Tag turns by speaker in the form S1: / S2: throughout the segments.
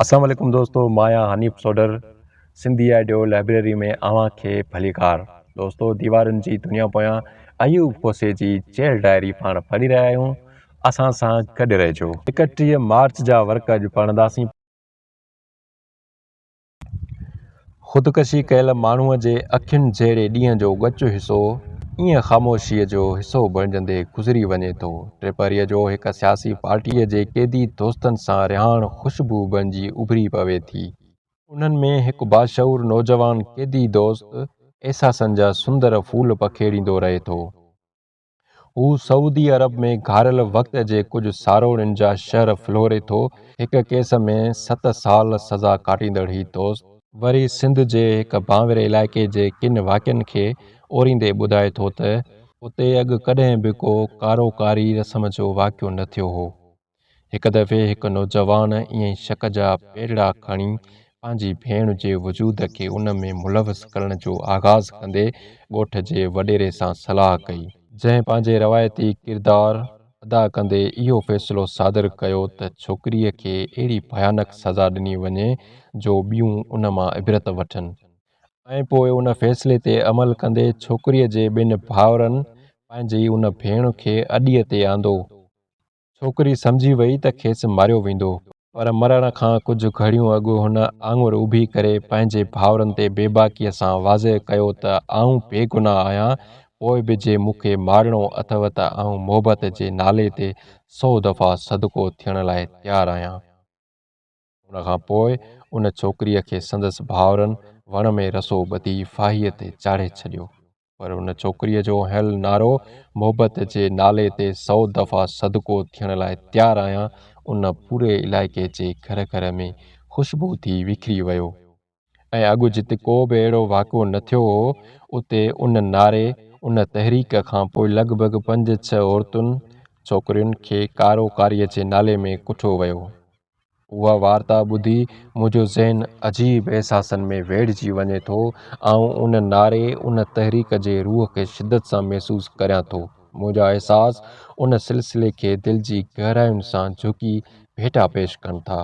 S1: اسلام عليڪم دوستو مان آهيان حنيف سوڍر سنڌي آڊيو لائبريري ۾ اوهان کي ڀليڪار دوستو ديوارن جي دنيا پويان ايوب کوسي جي جيل ڊائري پاڻ پڙهي رهيا آهيون اسان سان گڏ رهجو. 31 مارچ جا ورق اڄ پڙهنداسين. خودڪشي ڪيل ماڻهوء جي اکين جهڙي ڏينهن جو ڳچ حصو ائين خاموشيء جو حصو بڻجندي گذري وڃي ٿو. ٽيپهريء جو هڪ سياسي پارٽيء جي قيدي دوستن سان رهاڻ خوشبوء بڻجي اڀري پوي ٿي. انهن ۾ هڪ باشعور نوجوان قيدي دوست احساسن جا سندر ڦول پکيڙيندو رهي ٿو. هو سعودي عرب ۾ گهاريل وقت جي ڪجهه ساروڻين جا شهر ڦلهوري ٿو. هڪ ڪيس ۾ ست سال سزا ڪاٽيندڙ هي دوست، وري سنڌ جي هڪ بانوري علائقي جي ڪن واقعن کي اوريندي ٻڌائي ٿو ته اتي اڳ ڪڏهن به ڪو ڪارو ڪاري رسم جو واقعو نه ٿيو هو. هڪ دفعي هڪ نوجوان ائين ئي شڪ جا پيرڙا کڻي پنهنجي ڀيڻ جي وجود کي ان ۾ ملوث ڪرڻ جو آغاز ڪندي ڳوٺ جي وڏيري سان صلاح ڪئي. جنهن پنهنجي روايتي ڪردار ادا ڪندي اهو فيصلو صادر ڪيو ته ڇوڪريء کي اهڙي ڀيانڪ سزا ڏني وڃي جو ٻيون ان مان عبرت وٺن ۽ پوء ان فيصلي تي عمل ڪندي ڇوڪريء جي ٻن ڀائرن پنهنجي ان ڀيڻ کي اڏيء تي آندو. ڇوڪري سمجهي وئي ته کيس ماريو ويندو، پر مرڻ کان ڪجهه گهڙيون اڳ هن آڱر اڀي ڪري پنهنجي ڀائرن تي بيباڪيء سان واضح ڪيو ته آئون بيگناهه آهيان، پوء به جي مون کي مارڻو اٿئو ته آئون محبت جي نالي تي سئو دفعا صدقو ٿيڻ لاء تيار آهيان. ان کان پوء ان ڇوڪريء کي سندس ڀائرن وڻ ۾ رسو ٻڌي ڦاهيء تي چاڙهي ڇڏيو. پر ان ڇوڪريء جو هنيل نعرو محبت جي نالي تي سئو دفعا صدقو ٿيڻ لاء تيار آهيان ان پوري علائقي جي گهر گهر ۾ خوشبو ٿي وکري ويو ۽ اڳ جت ڪو به اهڙو واقعو نه ٿيو هو اتي ان نعري ان تحريڪ کان پوء لڳ ڀڳ پنج ڇهه عورتن ڇوڪرين کي ڪارو ڪاريء جي نالي ۾ ڪٺو ويو. اها وارتا ٻڌي منهنجو ذهن عجيب احساسن ۾ ويڙهجي وڃي ٿو. آئون ان نعري، ان تحريڪ جي روح کي شدت سان محسوس ڪريان ٿو. منهنجا احساس ان سلسلي کي دل جي گهراين سان جهڪي ڀيٽا پيش ڪن ٿا.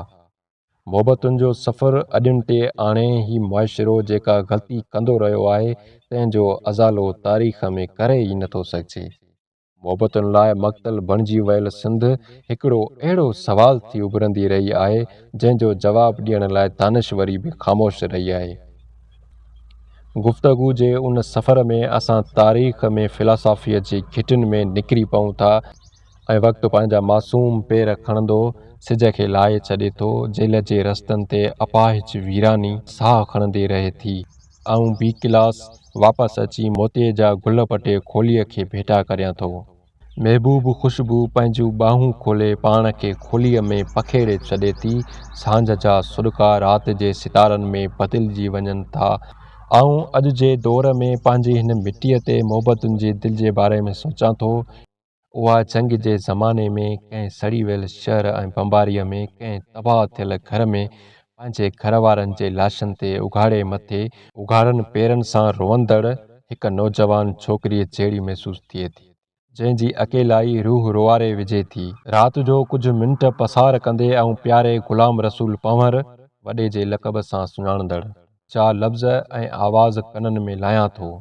S1: محبتن جو سفر اڏين تي آڻي هي معاشرو جيڪا غلطي ڪندو رهيو آهي، تنهن جو ازالو تاريخ ۾ ڪري ئي نٿو سگهجي. محبتن لاء مقتل بڻجي ويل سنڌ هڪڙو اهڙو سوال ٿي اڀرندي رهي آهي، جنهن جو جواب ڏيڻ لاء دانشوري به خاموش رهي آهي. گفتگو جي ان سفر ۾ اسان تاريخ ۾ فلاسافيء جي گهٽين ۾ نڪري پئون ٿا ۽ وقت پنهنجا معصوم پير کڻندو سج کي لاهي ڇڏي ٿو، جيل جي رستن تي اپاهج ويراني ساهه کڻندي رهي ٿي. آئون بي ڪلاس واپس اچي موتيي جا گل پٽي کوليء کي ڀيٽا ڪريان ٿو. محبوب خوشبو پنهنجون ٻانهون کولي پاڻ کي کوليء ۾ پکيڙي ڇڏي ٿي. سانجهه جا سڏڪا رات جي ستارن ۾ بدلجي وڃن ٿا. آئون اڄ جي دور ۾ پنهنجي هن مٽيء تي محبتن جي دل جي باري ۾ سوچان ٿو. اها جنگ جي زماني ۾ ڪنهن سڙي ويل شهر ۽ بمباريء ۾ ڪنهن تباهه ٿيل گهر ۾ پنهنجي گهر وارن جي لاشن تي اگهاڙي مٿي اگهاڙن پيرن سان روئندڙ هڪ نوجوان ڇوڪريء جهڙي محسوس ٿئي ٿي، جنهن جي اڪيلائي روح روئاري وجهي ٿي. رات جو ڪجهه منٽ پسار ڪندي آئون پياري غلام رسول پنهور وڏي جي لقب سان سڃاڻندڙ جا لفظ ۽ آواز ڪنن ۾ لاهيان ٿو.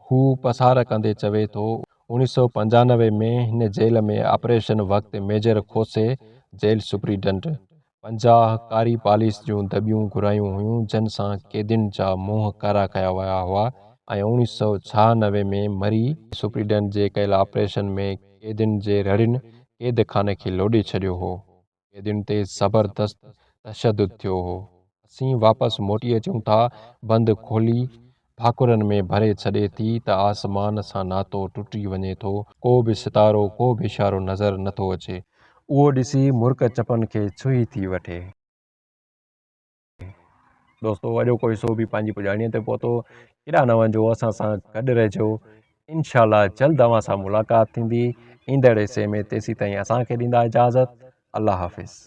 S1: هو پسار ڪندي چوي ٿو، 1995 ۾ هن جيل ۾ آپريشن وقت ميجر کوسي، جيل سپرنٽينڊنٽ، 50 ڪاري پاليس جون دٻيون گهرايون هيون جن سان قيدين جا منهن ڪارا ڪيا ويا هئا ۽ 1996 ۾ مري سپرنٽينڊنٽ جي ڪيل آپريشن ۾ قيدين جي رڙين قيد خاني کي لوڏي ڇڏيو هو. قيدين تي زبردست تشدد ٿيو هو. اسين واپس موٽي اچون ٿا. بند کولي ڀاڪرن ۾ ڀري ڇڏي ٿي ته آسمان سان ناتو ٽٽي وڃي ٿو. ڪو به ستارو، ڪو به اشارو نظر نه ٿو اچي. اهو ڏسي مرڪ چپن کي ڇهي ٿي وٺي. دوستو اڄوڪو حصو به پنهنجي پڄاڻيء تي پهتو. ڪيڏانهن نه وڃجو اسان سان گڏ رهجو. انشاء الله جلد اوهان سان ملاقات ٿيندي ايندڙ حصي ۾ تيسيتائين اسان کي ڏيندا اجازت الله حافظ.